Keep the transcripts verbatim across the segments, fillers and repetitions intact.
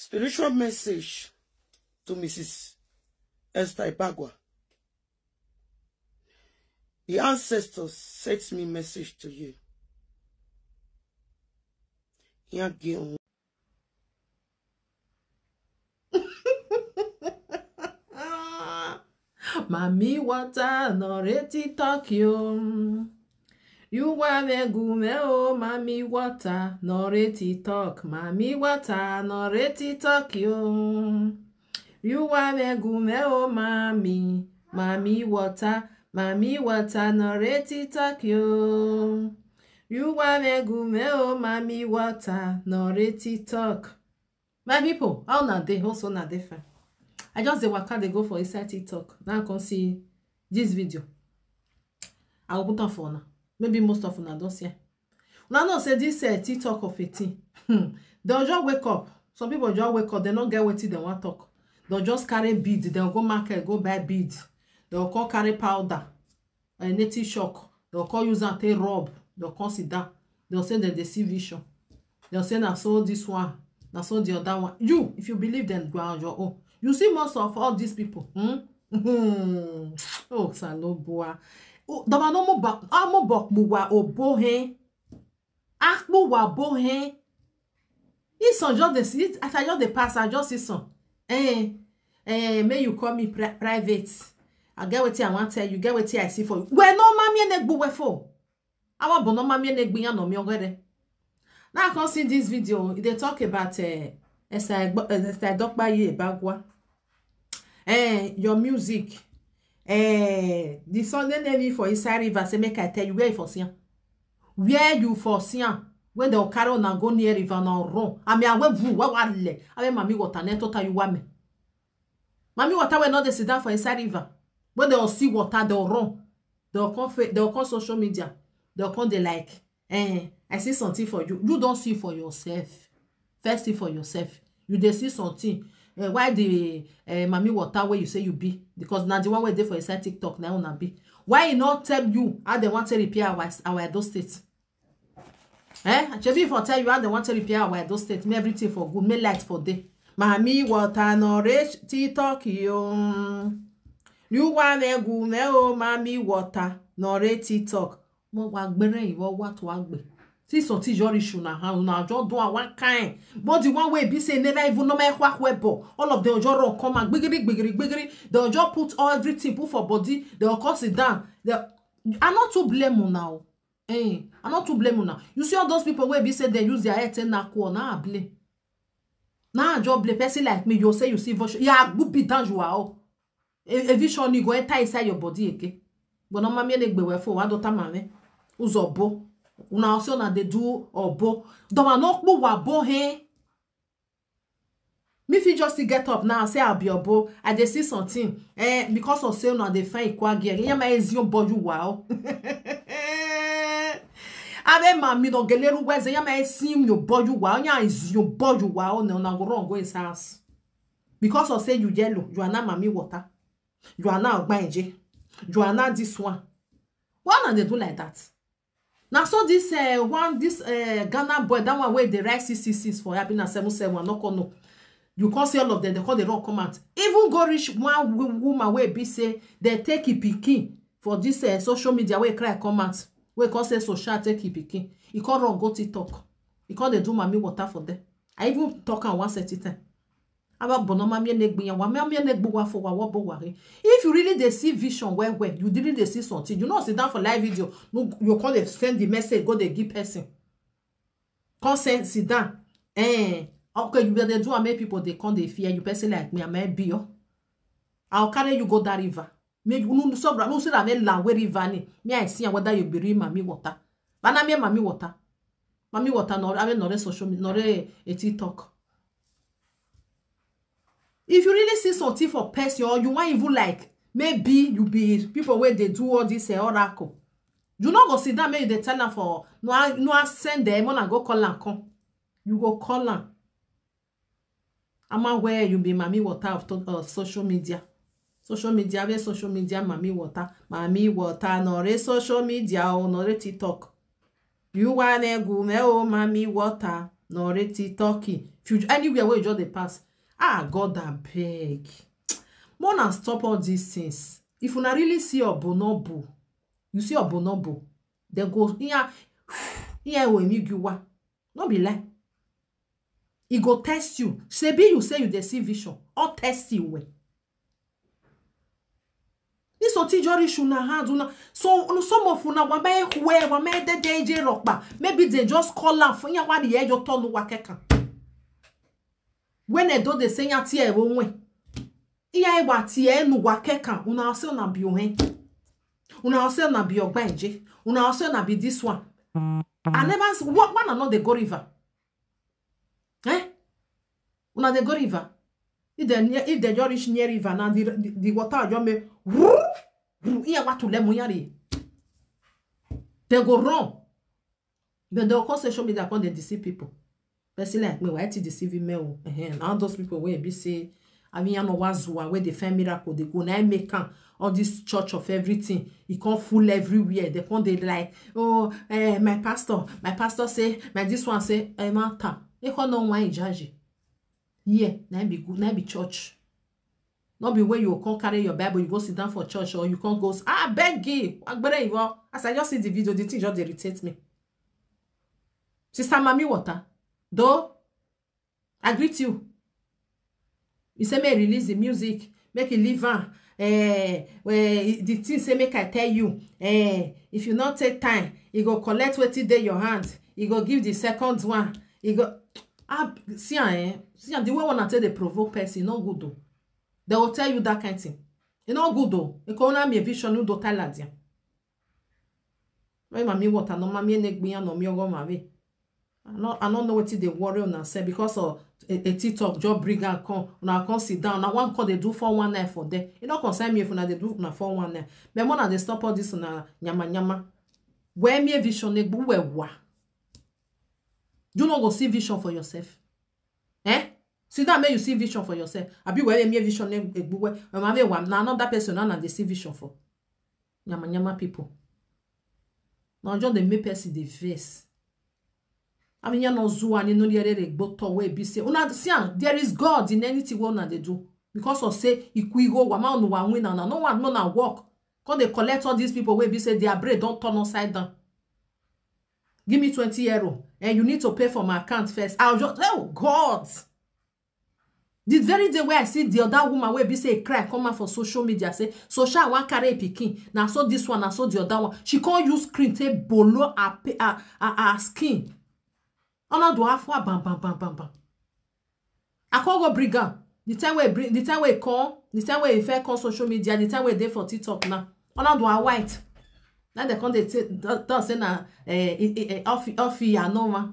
Spiritual message to Missus Esther Ibagwa. The ancestors sent me message to you. Here again. Mami water no reti talk yo. You are me gume o, mami water no reti talk. Mami water no reti talk yo. You are me gume o, mami, mami water, mami water no reti talk yo. You are me gume o, mami water no reti talk. My people, how na dey? Also na dey fine. I just dey waka dey go for inside TikTok. Now I come see this video. I will put am for una. Maybe most of una don see am. Una know say this uh, TikTok of eighteen, hmm, they'll just wake up. Some people just wake up. They don't get wetin they want talk. They'll just carry bead. They'll go market, go buy bead. They'll come carry powder, a native shock. They'll come use and take rub. They'll come sit down. They'll say that they see vision. They'll say na so this one, na so the other one. You, if you believe them, go on your own. You see most of all these people. Hmm? Hmm. Oh, Saloboa. Oh, dama no mo ba, amo bok mo wa obo hen. Akpo wa bo hen. This one just dey see, as I just dey pass, I just see some. Eh, eh, may you call me pri private. I get wetin I wan tell you, get wetin I see for you. Well, no, mami, ene gbu we for. Our bono mami, ene gbu yan no mi ogere. Now I come see this video. They talk about uh, Esther Egbo- uh, Esther Dokpaye Bagwa. Eh, your music. Eh, the Sunday name for inside river. Say make I tell you where you for see am. Where you for see am? When they carry on and go near river now run. I mean, I went vu wa wa le. I mean, mami water neto ta you wa me. Mami water will not dey sit down for inside river. When they all see water, they all run. They all come fa- they all come social media. They all come they like, eh, I see something for you. You don't see for yourself. First thing for yourself. You dey see something. Eh, why the eh, mami water where you say you be? Because na the one wey dey for inside TikTok na una be. Why e not tell you how they want to repair our our Edo state? Eh? Shebi if I tell you how they want to repair our Edo state, make everything for good, make light for day. Mami water no reach TikTok yo. You want me go me oh mami water no reach TikTok. Mo wa gbere iwo wa to agbe. See something your issue na how una just do a one kind. But the one way be say never even know my kwa kwebo. All of them just run come and gbigiri gbigiri gbigiri. They just put all everything put for body. They all come sit down. They, I not to blame you now. Eh, I not to blame you now. You see all those people wey be say they use their head take knack wall. Now I blame. Now I just blame person like me. You say you see vision. Yeah, good be down you are all. A, a vision you go enter inside your body again. But no mami ene gbe we for wa do tamame. Uzobo. Una also na dey do obo. Don't want no wa bo he. Me fit just still get up now say I'll be obo. I dey see something. Eh, because of say una dey find equal gear. Yeah, my is your boy you wow. Abe mami no geleru weze ya my sim your boy you wow. Ya is your boy you wow. No na go run go his house. Because of say you yellow, you are not mami water. You are not Ogbaije. You are not this one. Why una dey do like that? Now so this uh, one this uh, Ghana boy that one wey dey write six six six for happy na seven seven no come no. You can't see all of them. They call the wrong comment. Even go reach one wo- woman wey be say they take e pikin for this uh, social media wey cry comment wey come say social take e pikin. E come run go TikTok. E come dey do mami water for them. I even talk am one certain time. About bono mami ene gbiyan wa mami ene gbuwa for wa wo bo wa re. If you really dey see vision well well, you really dey see something. You know sit down for live video. No, you call dey send the message go dey give person. Come send sit down. Eh, okay, you dey do am make people dey come dey fear you. Person like me, I might be oh. I'll carry you go that river. Me you no so bra no say that me la we river ni. Me I see am whether you be real mami water. But na me mami water. Mami water no I mean no social media, no a TikTok. If you really see something for person or you want even like maybe you be people where they do all this uh, oracle. You no go sit down make you dey tell am for no I no I send them when I go call am come. You go call am. Ama where you be mami water of to, uh, social media. Social media where social media mami water. Mami water no re social media or no re TikTok. You wanna go me oh mami water no re TikTok. If Anywhere where you just dey pass. Ah, God, I beg. Mona, stop all these things. If una really see Obonobo, you see Obonobo, then go here, here when you give one. No be lie. He go test you. Say be you say you dey see vision. Or test you well. This otijori should na hand una. So some of una wame where wame de deje rockba. Maybe they just call am for ya wadi ejo tonu wakeka. When they do the same ya tie ewo nwe. Iya ewa tie enu wakeka. Una ose una bi ohen. Una ose una bi ogbaje. Una ose una bi this one. I never s- what one another go river. Eh? Una dey go river. If they near, if they just reach near river now, the, the, the water just make whoo, whoo, iya wa to lemu yari. They go run. But they go come social media come dey deceive people. Person like me, why to deceive me? Oh, eh, now those people wey be say, I mean, I know what's where they find miracle, they go now make am all this church of everything. It can't full everywhere. They can't they like, oh, eh, my pastor, my pastor say, my this one say, eh, matter. They can't know why in judge. Yeah, na be good, na be church. Not be where you can't carry your Bible, you go sit down for church, or you can't go. Ah, beg you. Agbere iwo. As I just see the video, the thing just irritate me. Sister Mami Water, though, I greet you. You say may release the music, make it live on. Eh, well, the thing say make I tell you. Eh, if you not take time, you go collect what dey your hand. You go give the second one. You go ah, see am, eh? See am, the way one take dey provoke person, no good though. They will tell you that kind thing. E no good though. E ko na mi vision you do tell am. My mommy what I know, mommy and egg no me go my way. I no, I no know what they worry on and say because of a, a TikTok job bring and come. Now I come sit down. Now one call they do four one nine for there. You don't concern me if una they do na four one nine. But more they stop all this na nyama nyama. Where me vision egbu we wa. You no go see vision for yourself. Eh? Sit down, make you see vision for yourself. Abi where me vision egbu we. Now another person now they see vision for. Nyama nyama people. Now just the make person dey vex. I mean, you know, Zuani no yere gboto wey be say. Una see am, there is God in anything wey una dey do. Because of say, ikwigo, wama unu wa win and no one no na work. Come dey collect all these people wey be say their brain don turn upside down. Give me twenty euro and you need to pay for my account first. I'll just, oh God. The very day where I see the other woman where be say cry come out for social media say social one carry a pikin. Now so this one, now so the other one. She can't use screen take below her, pa- her, her, her skin. Ona do afwa bam bam bam bam bam. I can't go bring am. The time we bring, the time we come, the time we fair come social media, the time we dey for TikTok now. Ona do a white. Now they come they say, don't don't say na eh eh eh, off off ya no ma.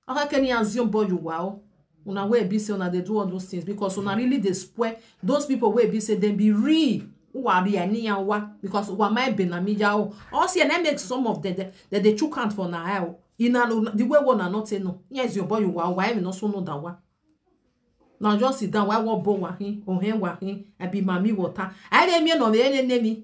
Okay, can you assume boy you wow? Una wey be say una dey do all those things because una really dey spoil those people wey be say dem be real who are real ni ya wa because wa my be na mi ya o. All see and make some of them they they chook hand for na eye. In a the way one are not say no. Yes, your boy you wow. Why even not so know that one? Now just sit down. Why what bo wa hin? Oh hen wa hin? I be mommy water. I dey me no me any name.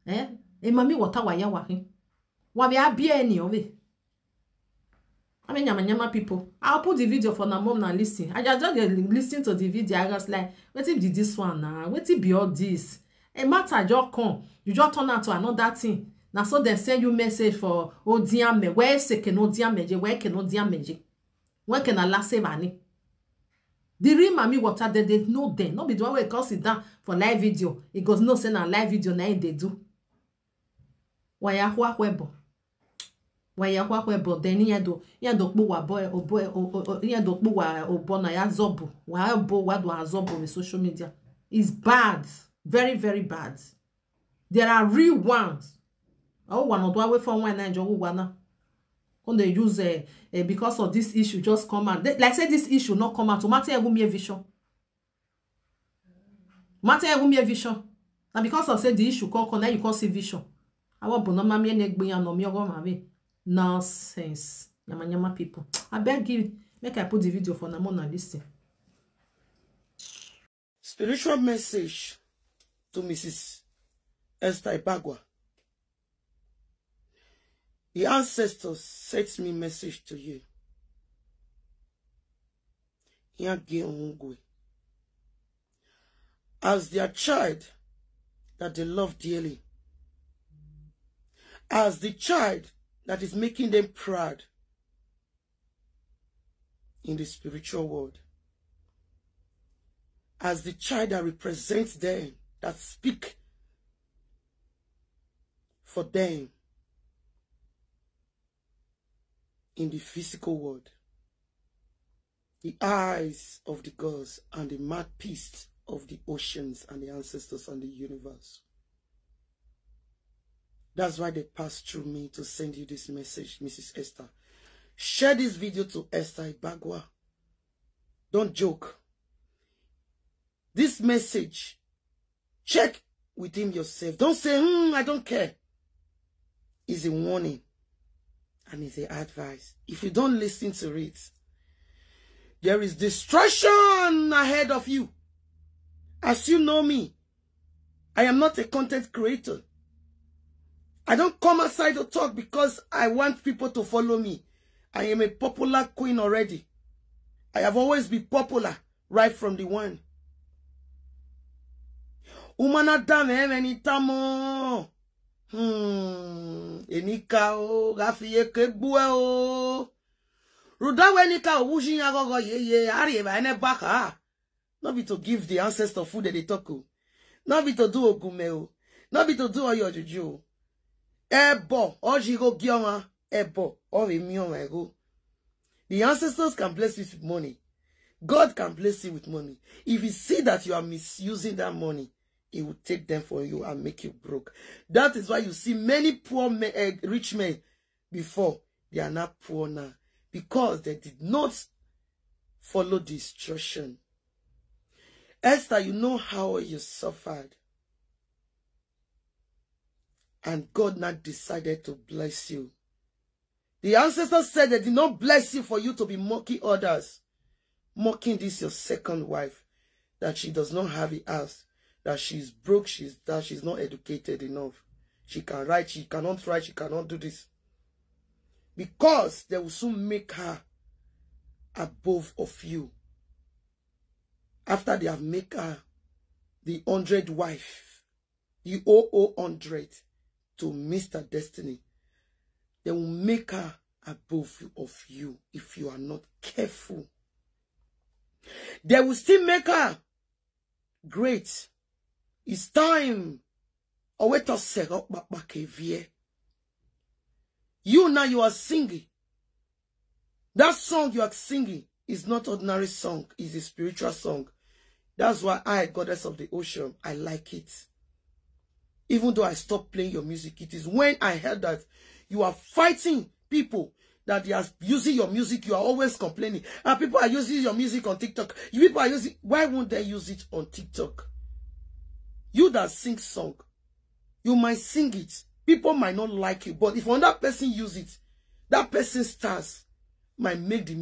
Eh? E mommy water wa ya wa hin? Wa be abi any of it? I mean, nyama nyama people. I'll put the video for na mom na listen. I just just dey listen to the video. I was like, what if did this one now? What if be all this? A matter just come. You just turn out to another thing. Now so they send you message for Odiame. Where second Odiame? Where can Odiame? Where can Allah save any? The real mommy water they they know them. Not be the one where come sit down for live video. It goes no say na live video na im dey do. Why ya hwa hwebo? Why ya hwa hwebo? Then ya do ya do kpu wa boy o boy o o o- ya do kpu wa o boy na ya zobo. Wa bo wa do azobo with social media. It's bad, very very bad. There are real ones. Oh, one or two away from one and jogo wana. When they use uh, uh, because of this issue just come out. They, like say this issue not come out. Matter who me vision. Matter who me vision. And because of say the issue come come now you can't see vision. I want bonoma me ne gbe yan no me ogo ma we. Nonsense. Nyama nyama people. I beg you, make I put the video for na mona listen. Spiritual message to Missus Esther Ibagwa. The ancestors sent me message to you. ya gị onwe gị. As their child that they love dearly, as the child that is making them proud in the spiritual world, as the child that represents them, that speak for them in the physical world, the eyes of the gods and the mouthpiece of the oceans and the ancestors and the universe. That's why they passed through me to send you this message, Missus Esther. Share this video to Esther Ibagwa. Don't joke. This message, check with him yourself. Don't say, "Hmm, I don't care." It's a warning and it's an advice. If you don't listen to it, there is destruction ahead of you. As you know me, I am not a content creator. I don't come outside to talk because I want people to follow me. I am a popular queen already. I have always been popular right from the one. Umana dame many tamo. Hmm. Enika o, gafiye kegbue o. Rudawe nika o, wuji ya gogo ye ye, ari eba ene baka. No be to give the ancestor food that they talk o. No be to do ogume o. No be to do oyo juju o. Ebo, oji go gioma. Ebo, ori mioma ego. The ancestors can bless you with money. God can bless you with money. If he see that you are misusing that money, he will take them from you and make you broke. That is why you see many poor men, eh, rich men before, they are not poor now because they did not follow the instruction. Esther, you know how you suffered. And God now decided to bless you. The ancestors said they did not bless you for you to be mocking others. Mocking this your second wife, that she does not have a house, that she is broke, she's, that she's not educated enough. She can write, she cannot write, she cannot do this. Because they will soon make her above of you. After they have made her the hundred wife, the O O hundred to Mister Destiny, they will make her above of you if you are not careful. They will still make her great. It's time. Oweto sero kpakpa kevie. You now, you are singing. That song you are singing is not ordinary song, it's a spiritual song. That's why I, goddess of the ocean, I like it. Even though I stopped playing your music, it is when I heard that you are fighting people, that they are using your music, you are always complaining. And people are using your music on TikTok. You people are using, why won't they use it on TikTok? You that sing song, you might sing it. People might not like you, but if another person use it, that person's stars might make the